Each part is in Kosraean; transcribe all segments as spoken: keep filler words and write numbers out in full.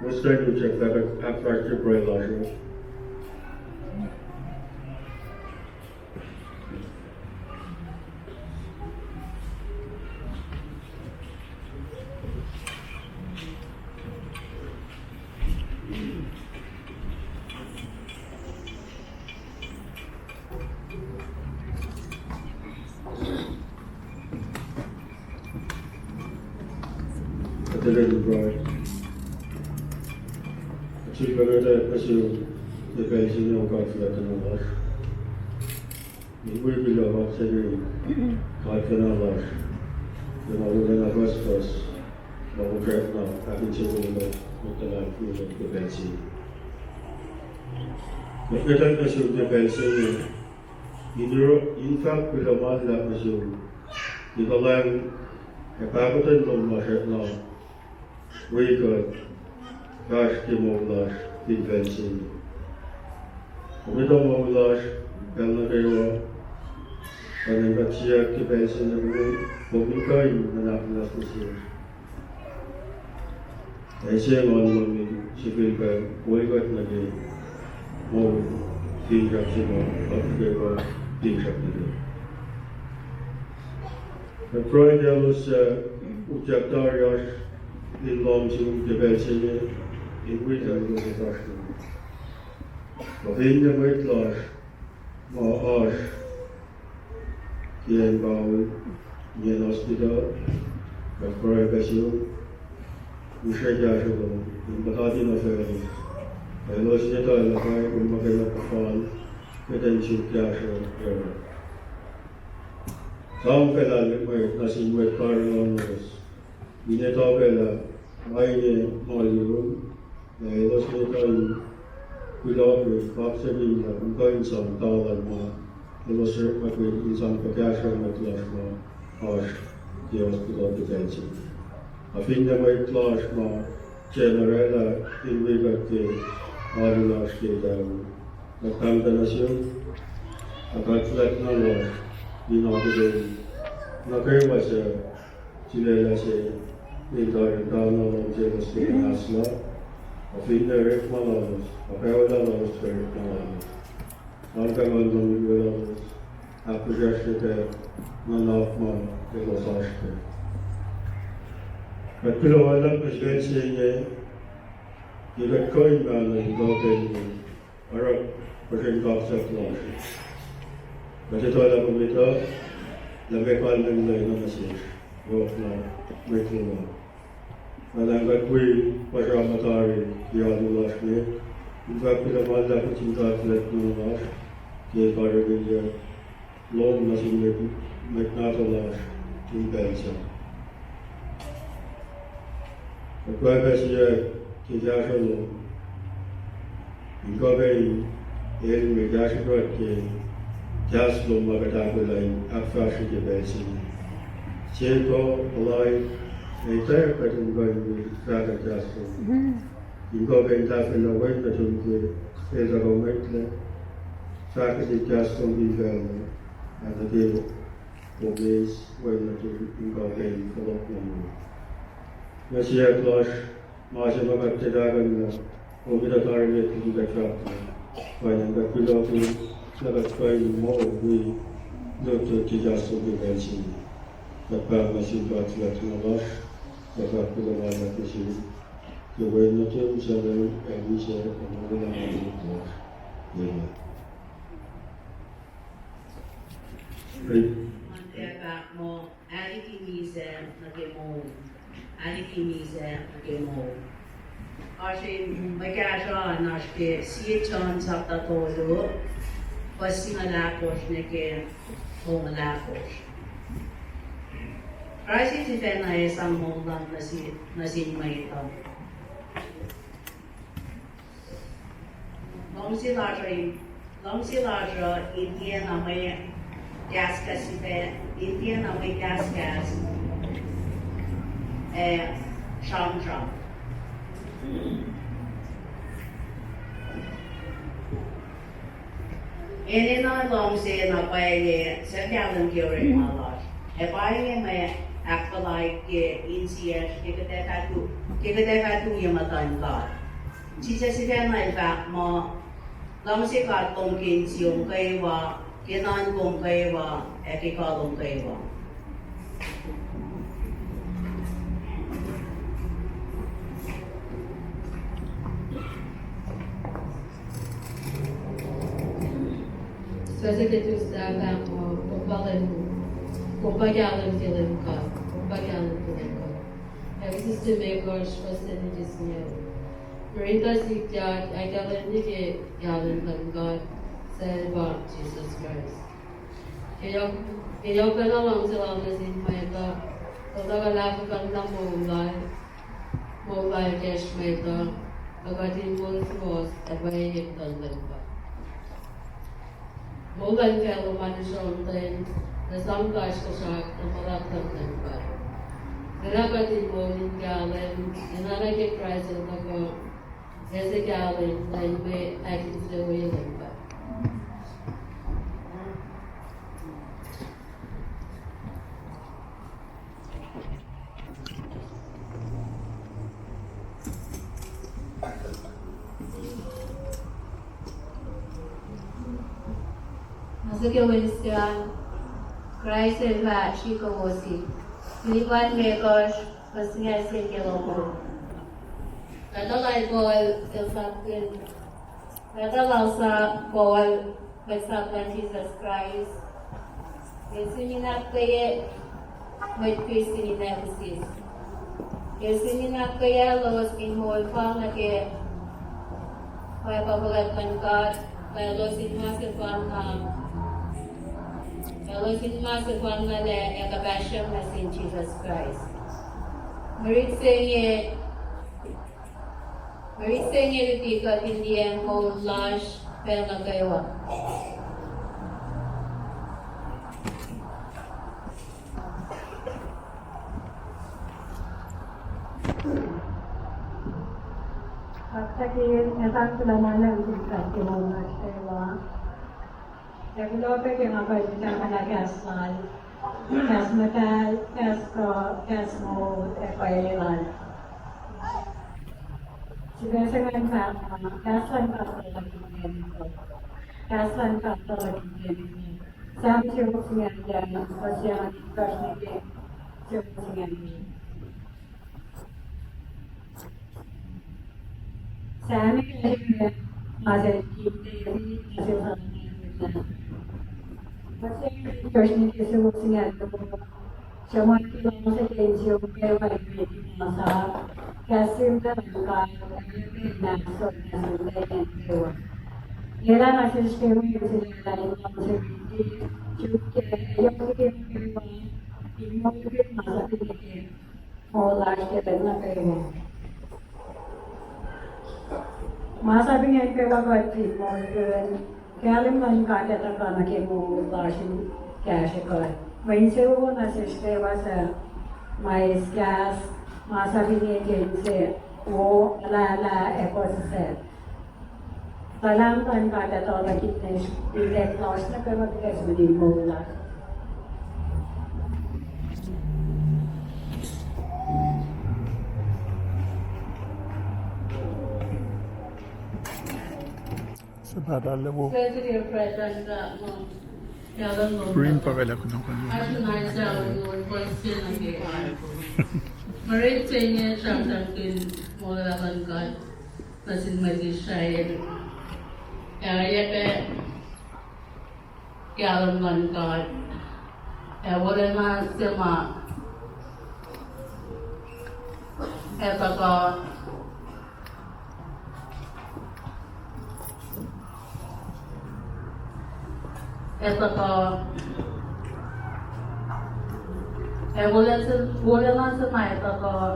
Mihslac, kuht ahkfahsrye pruhe lasr uh. Kuht sulpac ngwetlah nuh sum ke pacl se inge, O God Fuhlwactna lasr. In wi kuloh se inge, God Fuhlwactna lasr, ke ma wolacna pucspucs ma kosracna ahkinsewowoye mwet luhlahlfongi ke pacl se inge. Kuht ngwetlah nuh sum ke pacl se inge in, in fahk kuloh ma luhlahp nuh sum ke kuhlwacng ac pahkotwen lom lasr na wi kuht, fahsr ke moul lasr fin facl se inge. Kom etuh moul lasr pacl nuh kwewa, pacl in kuht siyuck ke pacl se inge, kom in kuh in nuhnak muhnahs nuh sesr. Ac se Nguhn lom in sifilpac kol kuht nuh ke moul finsrak se ma kuht nuh kwewa finsrak nuh kac. Kuht pruhe ke elos suc utyak tari oasr in lohm sum ke pacl se inge, in wi kuht elos oasr. Kuh finne mwet lasr ma oasr ke acn Kabul, ke acn hospital, kuht pruhe pac sum, usre kahsruh lom in puhtati nuh facluh, elos in etuh lah kain in muhkwena kuhfa, kuht in suk kahsruh oruh. Sang pacl lah mwet nuh sin mwet karihngihn lalos in etuh pac lah ma inge ma yurum, ac elos in etuh in kuloh ke kaksakin lah kom kuh in sang talan ma elos orekmakihn in sang kahsruh mwet lasr ma oasr ke hospital ke pacl se inge. Ac finne mwet lasr ma tiacna oraclah in wi kuht ke alu lasr ke etahu, kuht pahngpahng nuh sum, ac God Fuhlwactna lasr, in akihlen nuh kwewa suc sulaclah se in tari in tana lom selos ke muhnahslah, ac finne orekma lalos, ac pahlah lalos ke orekma lalos. Sang pacl Nguhn lom in weluhlos, ahkfihsracsrye pac nuhnak ma elos oasr kac. Kuht kuloh ma luhlahp nuh sum ke pacl se inge, ke kuht kuh in mahno in kuh pac in oruh puhsren kaksak lasr. Kuht etuh lah kom etuh lah meac kalmacn lwen uh nuh sesr, yohkna mwet lom uh. Nga luhngse kuht wi puhsra ma tari ke alu lasr inge, in fahk kuloh ma luhlahp nuh sin God Fuhlwactna lasr ke karihngihnyuck lom nuh sin mwet, mwet nahtuhl lasr in pacl sac. Kuht pahpah siyuck ke kahsruh lom in kuh pac in el me kahsruh kuht ke kahs lom ma kuht ahkolah in ahkfahsrye ke pacl se inge. Sie kuh, puhlaik, ac etwacack kuht in kuh in wi fahkwack kahs lom, in kuh pac in tahfwelah wen nuhtum ke el tuhkuh mwet lac, fahkwack kahs lom fin facluh, ac nuh ke kom eis wen nuhtum in kuh pac in fohlohk nuh moul. Nuh siyuck lasr, ma se ma kuht tiac tahkuhnlah, kom etuh tari met liki kuht fahklah. Pwacnwacng kuht kuloh kom lah kuht kuh in moul wi lutlut ke kahs lom ke pacl se inge. Kuht pahpah nuh sin God Fuhlwactna lasr, kuht fahk kuloh ma luhlahp nuh sum ke wen nuhtum suc Leum ac misac ac Mwet Lahngo lasr. Amen. Ac fahk muh, ahliki misac nuh ke moul. Ahliki misac nuh ke moul. Oasr mwe kahsruh an oasr ke Sie John sapta tolu, fuhs singucul ahkosr nuh ke longoul ahkosr. Kraist sifacna esam moul lal nuh sin, nuh sin mwet uh. Luhngse lasr uh, luhngse lasr uh in tiacna mwe kahskahs sifac, in tiacna mwe kahskahs ac sramsram. Enenuh luhngse na pwacye suc kahlwem ke orekma lasr. Ac pa inge mwe ahkfuhlwact ke insiyacsr ke kuht ac fah tu-, ke kuht ac fah tuyak muhtuhn God. Jisus sifacna el fahk muh, luhngse God lom ke insiyom kwewa, ke nuhnkom kwewa, ac ke kuh lom kwewa. Sasuc ke Tuesday ah fahk muh, kom pa Leum, kom pa kahlwem ke Leum God, kom pa kahlwem ke Leum God. Ephesus limekohsr, fuhs se nuh ke singucul. Murinta sikyak, ahkkahlwemye ke kahlwem luhn God, suc pa Jisus Kraist. Ke yohk-, ke yohkwelihk luhngse lal nuh sin mwet uh, el tuhkuh luhlahlfongi moul lal, moul lal kacsr mwet uh, ac kuht in moul suwohs ac pwacye ke kuhtuhn Leum God. Moul luhn facluh ma nuh sum ten, nuh sum kasrkuhsrak, nuh muhlahk luhn Leum God. Elah kuht in moul in kahlwem, enenuh ke Kraist el tuhkuh, ase kahlwem, lwen me ahkinsewowoye Leum God. Ma se ke Wednesday an, Kraist el fah srihke kowos. Philippians limekohsr, fuhs singucul se nuh ke longoul. Pahpah lal Paul el sapkihn, pahpah lal Paul, mwet sap luhn Jisus Kraist, el sun in ahkkweye mwet Kristin in Ephesus. El sun in ahkkweye elos in moul fal nuh ke pwacpa fuhlwact luhn God, elos in ma sefanna, elos in ma sefanna lac ac kuhpahsryang nuh sin Jisus Kraist. Mwe rit se inge, mwe rit se inge luti kuht in liyacacng moul lasr pacl nuh kwewa. Kuht ac kuloh ma luhlahp ke moul lasr kwewa. Ac kuloh pac ke nga kuh in muhta kahs lal, kahs muhtahl, kahs kuh, kahs moul, ac pwacye lal. Sifac se ingacn fahk muh kahs luhn God, kahs luhn God, Sam siofok singucul yac, fuhs singucul, fuhs singucul. Sam inge ma se King David el sang. Fuhs singucul, fuhs singucul, sruhmuhn ke luhngse ke insiyom kwewa, ke masap, kahs luhn God, elah nuh sesr ke mwe inselah luhngse, suk ke yohk ke kwewa, in moulkihn masap inge ke moul lasr ke pacl nuh kwewa. Masap ingacn kwewa kuht fin moulkihn, kahlwem luhn God ac tuhkuh nuh ke moul lasr in kahsrwe kuht. Mwe insewowo nuh sesr kwewa suc ma eis kahs, masap inge ke inse wo, luhlahp, ac puhsisacl. Luhlahp luhn God ac tuhlac kihtin inkacnek lasr nuh kwewa ke kahs luhn moul lasr. Sabat al lewo. Bring pa vela kuno kuno. Mwe rit se inge sramsramkihn moul luhn God nuh sin mwet Israel. Ac oacyacpac kahlwem luhn God. Ac wolacna se ma ac tuhkuh, ac tuhkuh, ac wolacna se, wolacna se ma ac tuhkuh,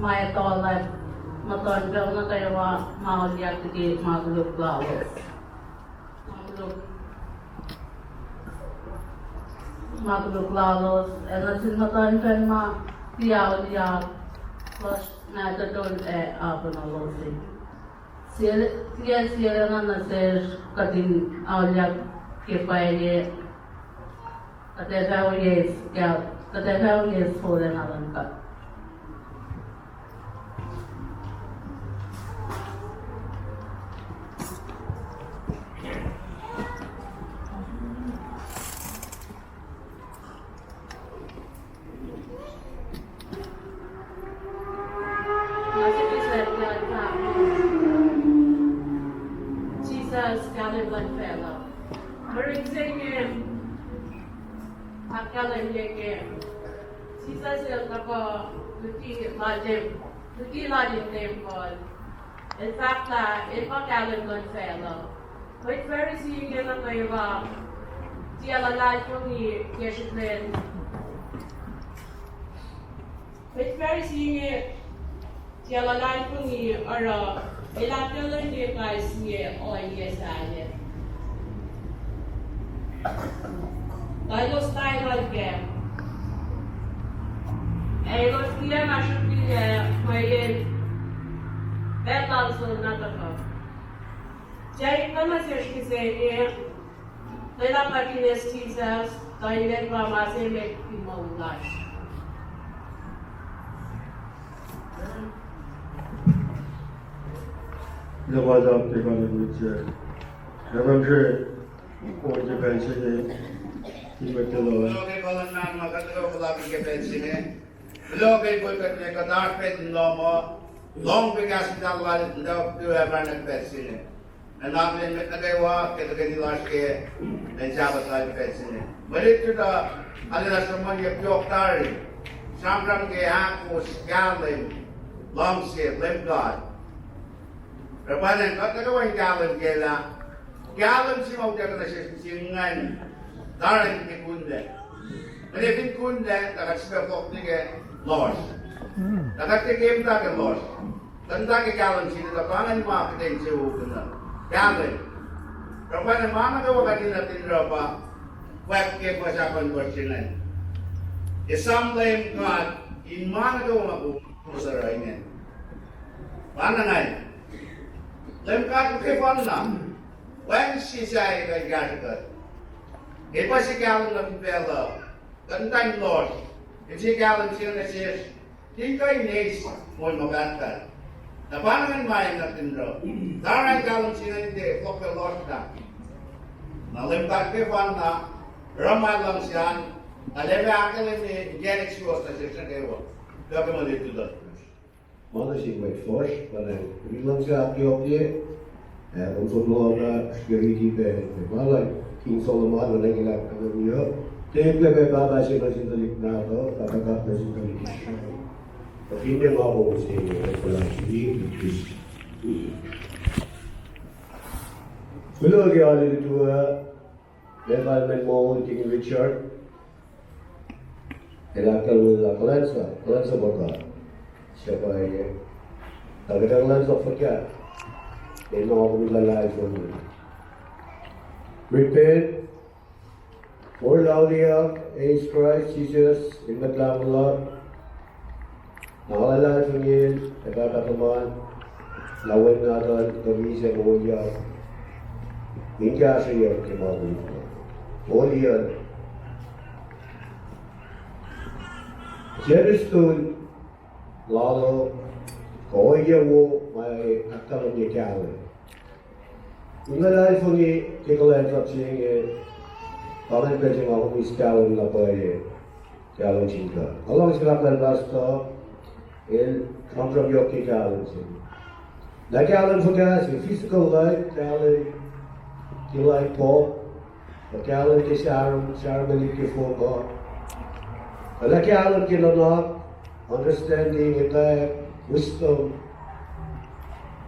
ma ac tuhlac muhtuhnfacl nuh kwewa ma auliyak liki ma koluk lalos. Ma koluk, ma koluk lalos, ac nuh sin muhtuhnfacl ma tiac auliyak, lasr nahtuhtuhl ac aponolosi. Sie, sie, sie lana nuh sesr kuht in auliyak ke pwacye, kuht ac fah oacyacpac Kuht ac pacl ke solwacna luhn God. Jisus, kahlwem luhn facluh. Mwe riti se inge ahkkahlwemye ke Jisus el tuhkuh luti lal, luti lal in tempuhl. El fahk lah el pa kahlwem luhn facluh. Mwet Pharisee inge nuh kwewa tiac luhlahlfongi ke srihpen Mwet Pharisee inge tiac luhlahlfongi oruh el ahkkahlwemye kais sie ohiyac sahyac. Tuh elos tailal kac. Ac elos tiac masrukilyac mweyen pacl lalos na tuhkuh. Tiac ip na nuh sesr mihsenge, lwelah kuht in eis Jisus, tuh in pa ma se met in moul lasr. Kuloh ma luhlahp ke kain in mwet se. Nga luhngse on ke pacl se inge, in mwet ke loh. Kuloh ke kuhlwacnsap ma kuht kuh in puhlakihn ke pacl se inge. Kuloh ke kuht kuht me kuht oasr pacl in lohm uh, lohng pac kahs in lal in tuh tuh ac pacna ke pacl se inge. Nga akihlen mwet nuh kwewa ke tuhkweni lasr ke lwen Sabbath lal ke pacl se inge. Mwe lutlut uh arulacna sruhmuhnyuck yohk tari, sramsram ke ahkos kahlwem, luhngse Leum God. Oruh pwacnwacng kuht nuh kwewa in kahlwem kac lah kahlwem se ma utuckuh nuh sesr mihsenge ingacn tari in kunlac. Mweyen fin kunlac, tuh kuht sifilpac fohlohk nuh ke lohsr. Tuh kuht tiac ke muhta ke lohsr. Kuht muhta ke kahlwem se inge, tuh pa ingacn ma kuht in suk na kahlwem. Oruh pwacnwacng ma nuh kwewa kuht in nuhtin oruh pa fwack ke fuhs ahkosr se ingacn. Esam Leum God in ma nuh kwewa ma kom oruh ingacn. Pa na ingacn. Leum God muhkwefanna, wacngihn sie sahyac kuh in kahsrwe kuht. El pa sie kahlwem nuhtin facluh, kuht in tiac lohsr. El sie kahlwem se inge nuh sesr, in kuh in eis moul ma pahtpaht. Na pa ingacn ma in nuhtin oruh. Tari kahlwem se inge tiac fohlohk ke lohsr na. Na Leum God muhkwefanna, oruh ma luhngse an, na Leum ahkkahlwemye inkacnek suwohs nuh sesr nuh kwewa. Kuht ke ma lutlut uh. Ma nuh sin mwet fuhsr, pa na in luhngse ahkyohkye, ac kom som nuh lohm ah srihke riti pac, ma luhn King Solomon, ma nuh ke lah kahlwem uh. Tiac eklac pac pahpah se nuh sin tuhlihk nahtuhl, pahpah God nuh sin tuhlihk Israel. Kuh finne nga kom se inge, kuht puhla srihk. Kuloh ke alu lutu uh, Reverend Moul, King Richard. El ahkkahlwemye lah kuhlwacnsap, kuhlwacnsap luhn God suc pwacye. Tuh kuht ac kuhlwacnsap fuhkah? Ac na kom luhlahlfongi. Repent. Moul lal uh, eis Kraist Jisus in Mwet Lahngo luhk. Na luhlahlfongi El ac Pahpah tuhmuhk, na Wen nahtuhl, tuh misac moulyak in kahsrweyuck ke ma koluk. Moul lal. Senis tol lal uh, kuh ohiyac wo ma ahkkahlwemye kahlwem. Nga luhlahlfongi ke kuhlwacnsap se inge, pa ingacn pacl se ma kom eis kahlwem na pwacye, kahlwem sin God. Nga luhngse lah pastor el sramsram yohk ke kahlwem se inge. Na kahlwem fuhkah se, physical life, kahlwem ke light bulb, kuh kahlwem ke sahrom, sahrom liki ke fong uh. Kuh na kahlwem ke nuhnak, understanding, etwacack, wisdom.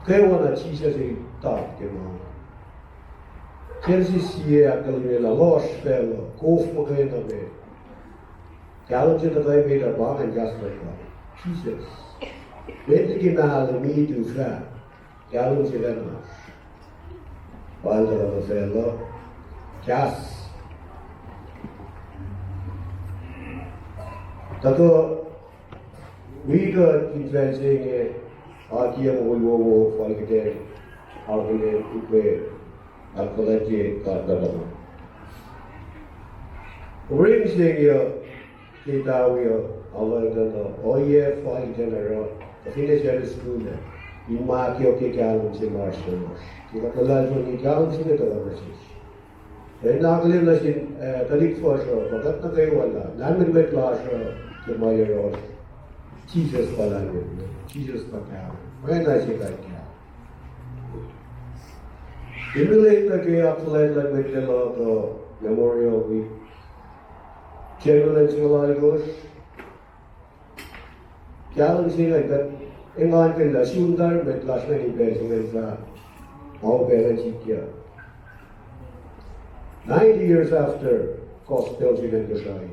Kwewana Jisus el top ke ma. Genesis sie ahkkahlwemye lah lohsr facluh, kof muhkwena me. Kahlwem se tuhkuh emet uh pa ingacn kahs luhn God. Jisus. Met liki mahlwem, itu, fah. Kahlwem se pacna. Pal tuhkuh nuh facluh. Kahs. Tuhkuh wi kuht fin facl se inge, akiyac mukul wowo, fal kuhtwena, akihlen ukwe ahkfuhlwactye God Pahpah. Ring se inge uh, Ke tawi uh, alu uh, ohiyac fal ke na oruh, kuh finne Sunday school uh, in ma ke, ke kahlwem se ma oasr nuh sesr. Ke kuht luhlahlfongi kahlwem se inge tuhkuh nuh sesr. Ac na akihlen nuh sin, eh, tuhlihk fuhsr uh, kuh kuht nuh kwewa lah, lahlmwetmwet lasr uh, ke ma yohrohsr. Jisus pa lahlmwetmwet, Jisus pa kahlwem. Oacna se kuht kahlwem. Emulate nuh ke ahkfuhlwact luhn mwet Lelu uh, Memorial Week. General in singucul alkosr. Kahlwem se ingacn kuht engankihn lah sun tari mwet lasr ingacn in pacl se ingacn fah, ma upac ingacn sikyak. Ninety years after gospel se ingacn Kosrae.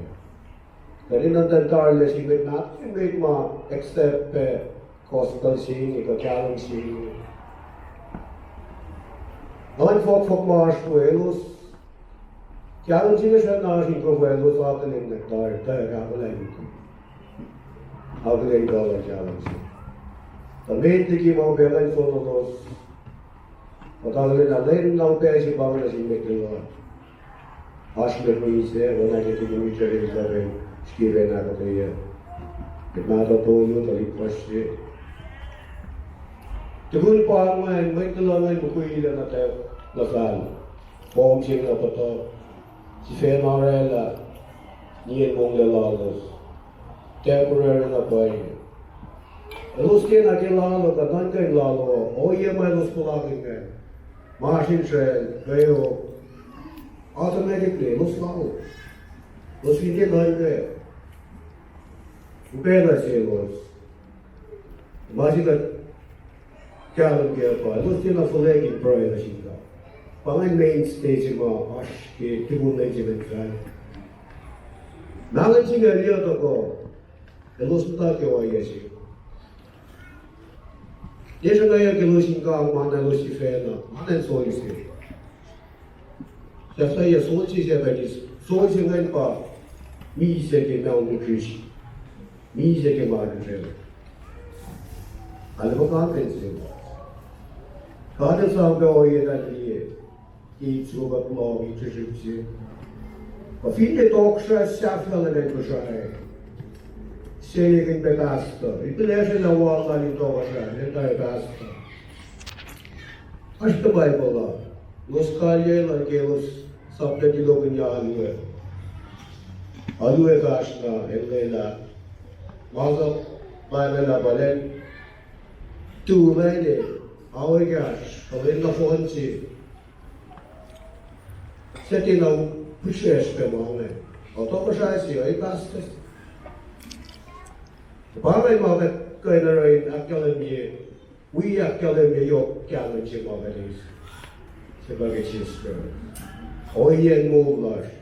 Kuht in nuhnuhnkuh tari lah sin mwet, na sin mwet ma accept pac gospel se inge kuh kahlwem se inge. Ngan fohkfohk ma oasr we elos, kahlwem se inge srackna oasr in kuh we elos akihlen na tari, tari ahkolah in kuh, akihlen kuh luhn kahlwem se. Tuh met liki ma upac kuh in sonolos, kuht akihlen na lwen na upac se pa inge nuh sin mwet Lelu. Oasr mwet misac, oacna ke tuhlihk misac, srihpen ahkuhtweyac, mwet mahtuh tolu, tuhlihk fuhsr se. Tukun pa ingacn, mwet Lelu ingacn mukwilac nuh, nuh fal. Form se inge na puhtuhk, sifacna oraclah nien monglac lalos. Temporary na pwacye. Elos tiacna ke lalo kuh nuhnkuh in lalo, ohiyac ma elos puhlakihn ingacn, ma oasr insracl, kweok, automatically elos lalo. Elos fin tiac nuhnkuh, upacna selos. Ma se kuht kahlwem kac pa elos tiacna fuhlweack in pruhe nuh sin God. Pa ingacn mainstay se ma oasr ke tukun lwen se ingacn fal. Na lwen se inge liye tuhkuh, elos muhta ke ohiyac se. Tiac sruhngwacyuck elos in kang ma na elos sifacna, ma na in sol se. Sahflahiyac sol se, Japanese sol se ingacn pa misac ke malnutrition, misac ke ma rere. Alu pa katen se, God El sang pac ohiyac na liye ke ip soko kuht lohng, ip srihsrihk se. Kuh finne tohkohsrahi sahflah luhn acn Kosrae, se ekihn pac pastor, ip el esrlah wal lal in tohkohsrahi, el tari pastor. Oasr ke Bible uh, elos kalyei lal ke elos sapta tulokihn alu, alu fahsr na el lwelah. Masap Bible ah pa lwen tu lwen, ao ekahsr, pa lwen nohfohn se. Suc tiacna pihsrwacsr pac ma inge. Ac tohkohsrahi se, ac pastor. Pa inge ma kuht kuh in oruh in ahkkahlwemye, wi ahkkahlwemye yohk kahlwem se ma kuht eis, se pa ke Jisus Kraist, ohiyacn moul lasr.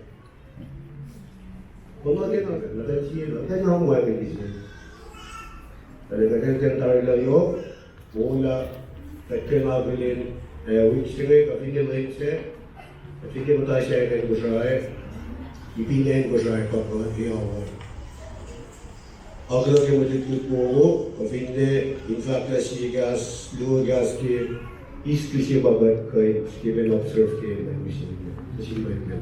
Kom nuh ke na, na kuht sie na kuht na wacngihn se. Kuht kuht in tari lah yohk, moul lah, kuht ke na akihlen, eh, wik se inge kuh finne lwen se, kuht finne muhta sac ke acn Kosrae, ipin acn Kosrae pa kuht ke awa. Akihlen ke mwe lutlut wowo, kuh finne in fahk lah sie kahs, luo kahs ke history se pa kuht kuh in srihpen observe ke mwe mission, mission mwe, mwe.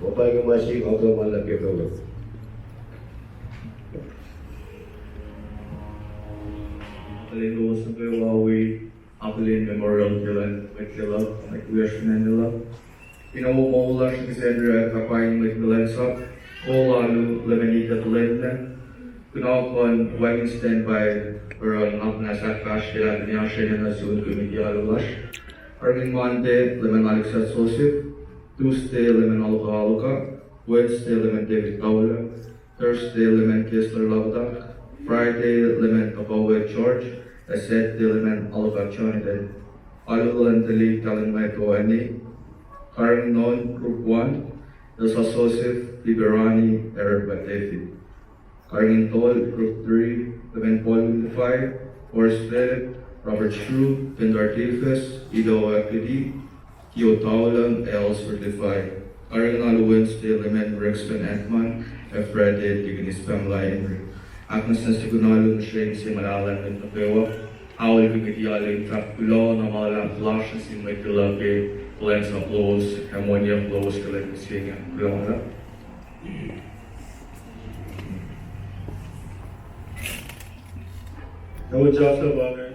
Opa ke ma se akihlen ma luhlahp ke pacl uh. Akihlen lowos nuh kwewa wi akihlen memorial ke lwen mwet Lelu, mwet wiyacsr fin acn Lelu. Fin wo moul lasr nuh ke Sacnri ah, kuh paing mwet kuhlwacnsap, kol alu, leman ita tuhlwacnlac. Kunohkohn wacngihn standby, oruh nuhnak muhnahs ahkfahsr ke lahkuhnasr enenuh sun committee alu lasr. Karihngihn Monday, leman Alexa Joseph. Tuesday, leman Aluka Aluka. Wednesday, leman David Taula. Thursday, leman Kessler Lakotak. Friday, leman Tohkohsrah George. Ac Saturday, leman Aluka Jonathan. Alu luhn tuhlihk Talon Michael Annie. Karihngihn on, Group One, Elsa Joseph, Liberani, Eric Batefi. Karihngihn tol, Group Three, leman Paul Lilify, Horace Philip, Robert Shrew, Kendar Davis, Ido Akedi, Kio Taulang, Else Lilify. Karihngihn alu Wednesday, leman Rexton Ekman, ac Friday, Deaconess Pamela Henry. Ahknwacsnwacs tukun alu nuh srihk se ma lahlmwetmwet nuh kwewa. Aol committee alu in fahk kuloh na ma luhlahp lasr nuh sin mwet Lelu ke kuhlwacnsap lowos, ac monyuck lowos ke lwen mihsenge. Kuloh ma luhlahp. Elan Joshua pa inge.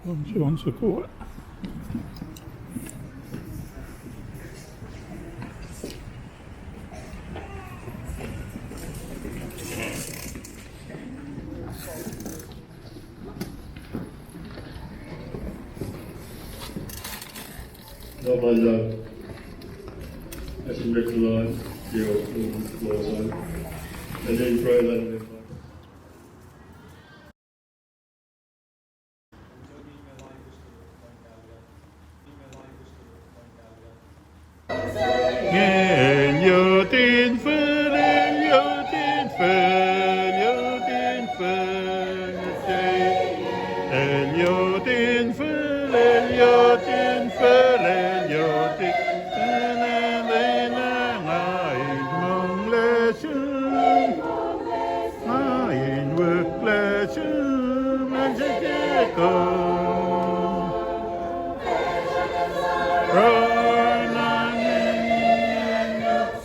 John soko. Nga ma luhlahp, nuh sin mwet lal, ke oasr lowos an, ac in pruhe luhn mwet lal. Nge el yot in fihl, el yot in fihl, el yot in fihl, el yot in fihl, el yot in fihl, el yot in fihl, el yot in fihl, nga in monglac sum, nga in wihklac sum, nga in siyuck kom. Rana nge,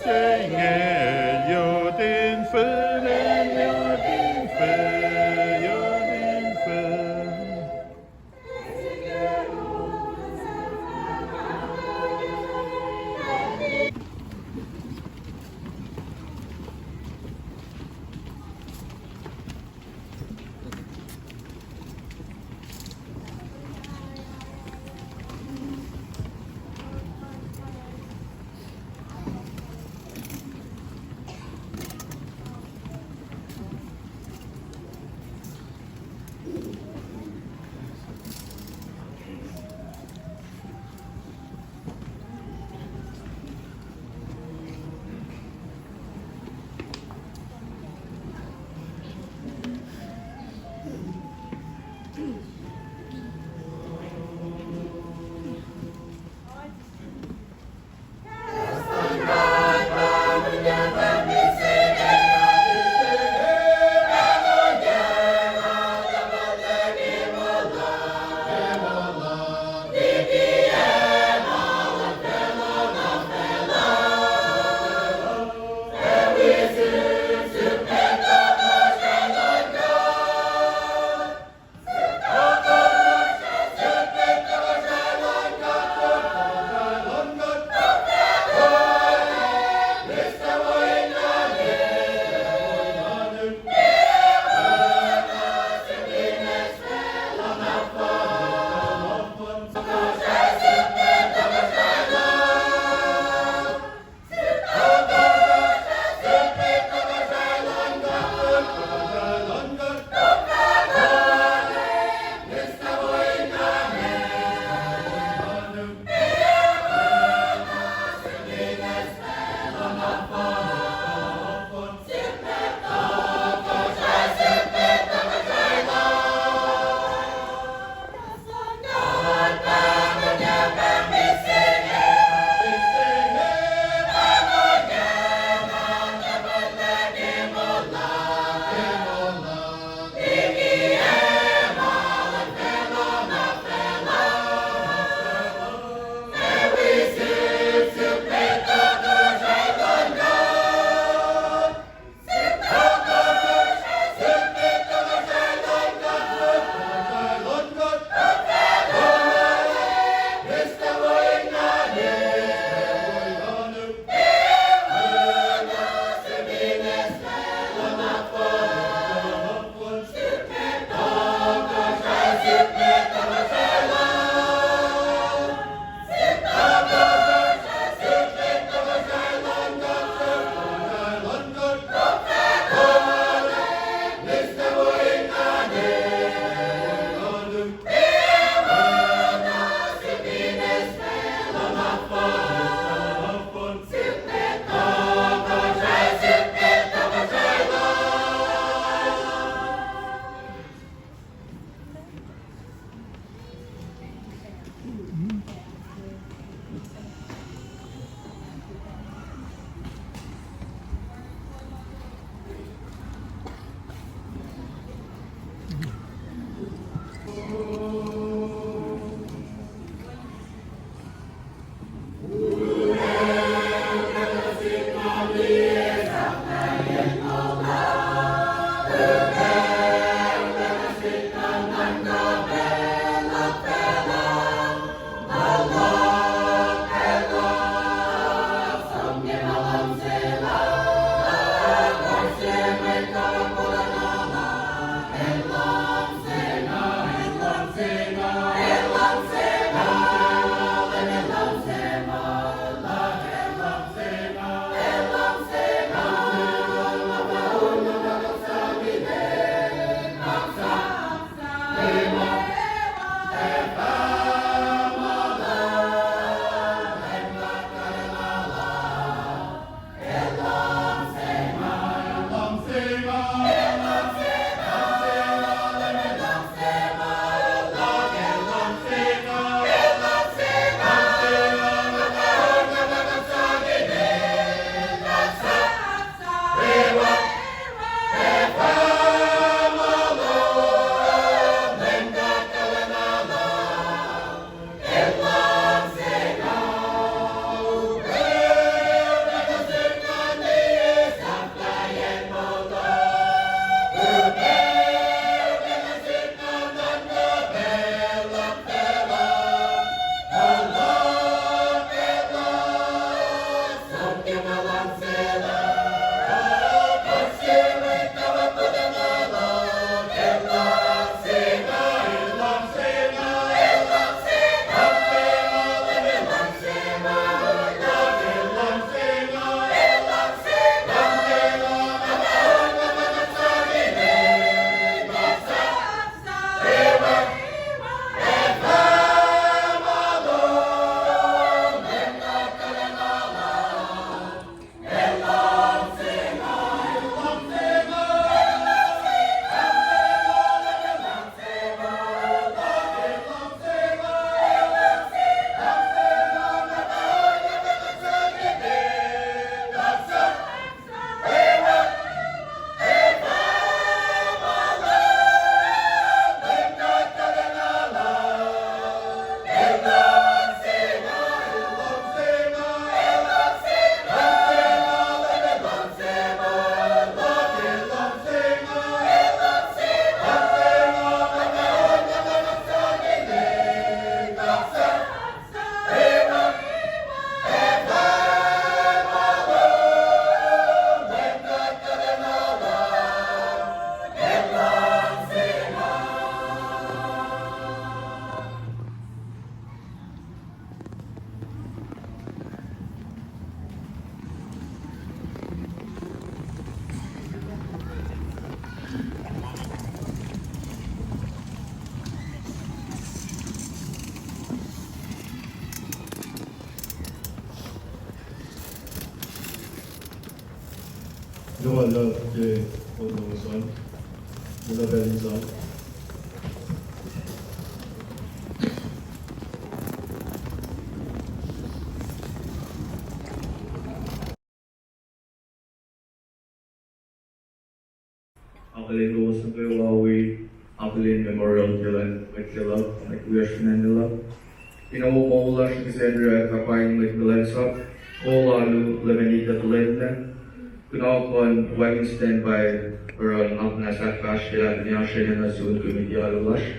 se inge el yot in fihl, el yot in fihl, el yot in fihl. Luhpan luhk ke on luhngse an, luhpan luhk. Akihlen kowos nuh kwewa wi akihlen memorial ke lwen mwet ke luhk, mwet wiyacsr fin acn luhk. Fin acn wo moul lasr Alexandria, kapwain mwet kuhlwacnsap, kol alu, lemen ita tuhlwelna. Kunohkohn wacngihn standby, oruh nuhnak muhnahs ahkfahsryelah kuh in oasr enenuh sun committee alu lasr.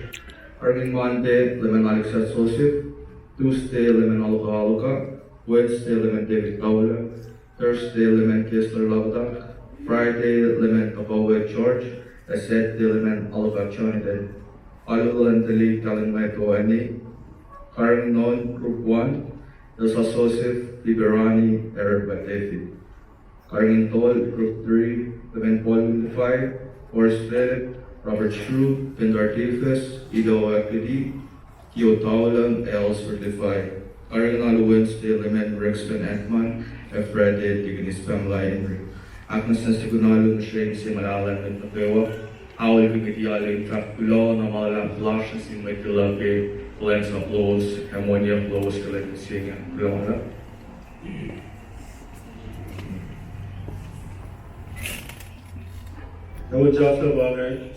Karihngihn Monday, lemen Alexa Joseph. Tuesday, lemen Aluka Aluka. Wednesday, lemen David Taula. Thursday, lemen Kessler Labudak. Friday, lemen Tapawe George. Ac Saturday, lemen Aluka Jonathan. Alu luhn tuhlihk Talon Michael Annie. Karihngihn on, Group one, Elsa Joseph, Liberani, Eric David. Karihngihn tol, Group three, lemen Paul Lifai, Horace Philip, Robert Shrew, Kendar Davis, Ido Akedi, Kio Taulang, Alfred Lifai. Karihngihn alu Wednesday, lemen Rexton Ekman, ac Friday, Deaconess Pamela Henry. Ahknwacsnwacs tukun alu nuh sesr, se ma lahlmwetmwet nuh kwewa. Aol committee alu in fahk kuloh na ma luhlahp lasr nuh sin mwet ke luhk ke kuhlwacnsap lowos, ac monyuck lowos ke lwen mihsenge. Kuloh na. Ewe Joseph Anger.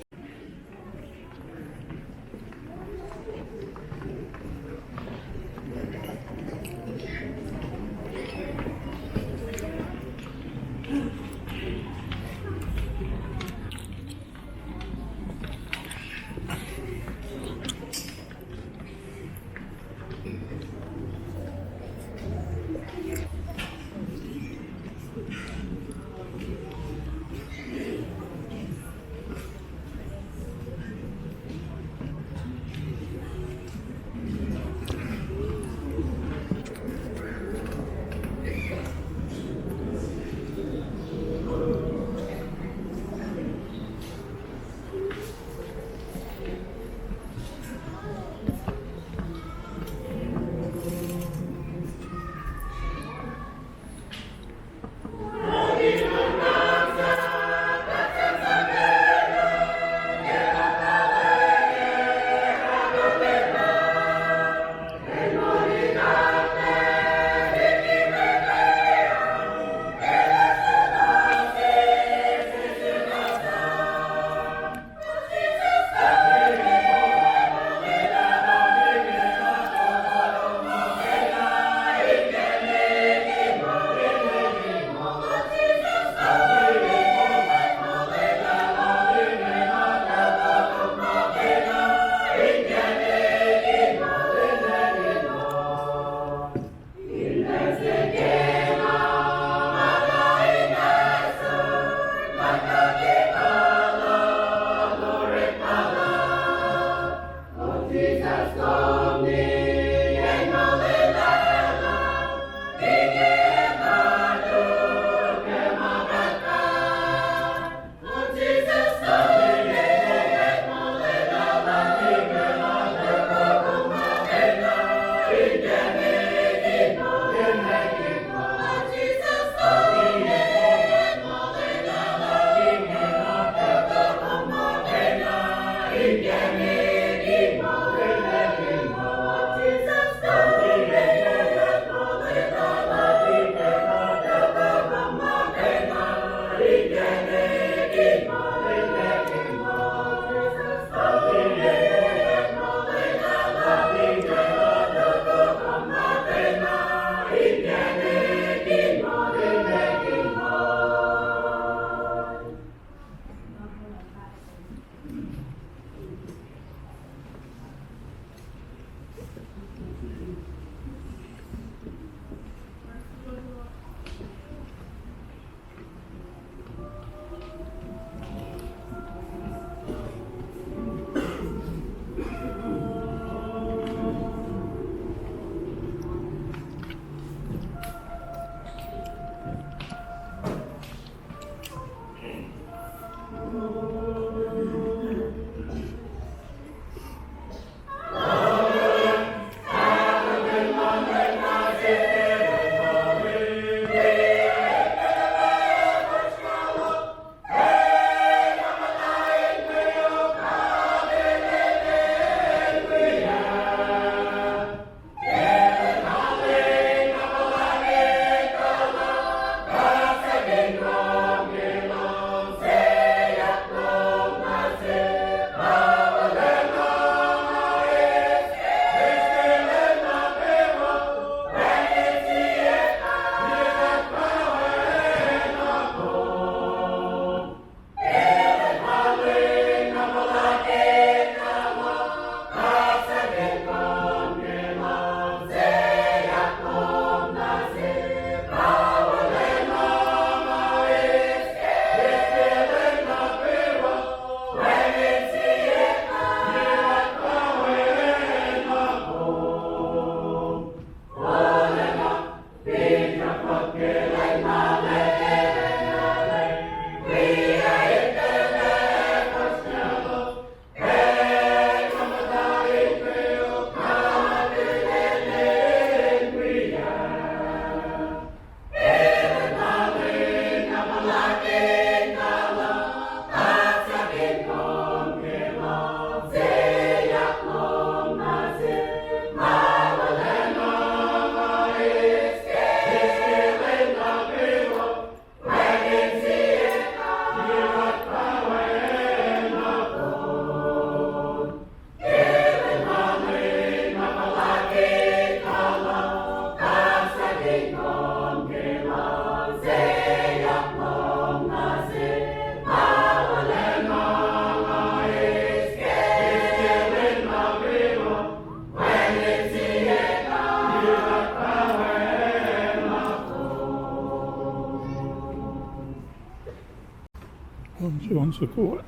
soko.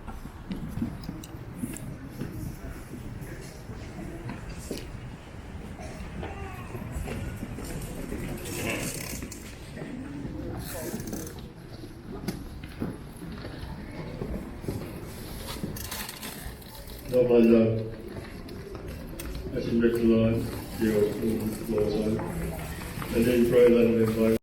Na ma luhlahp, ac sihmlac luhn, yohk, um, lohsr an. And then pruhe luhn Leum,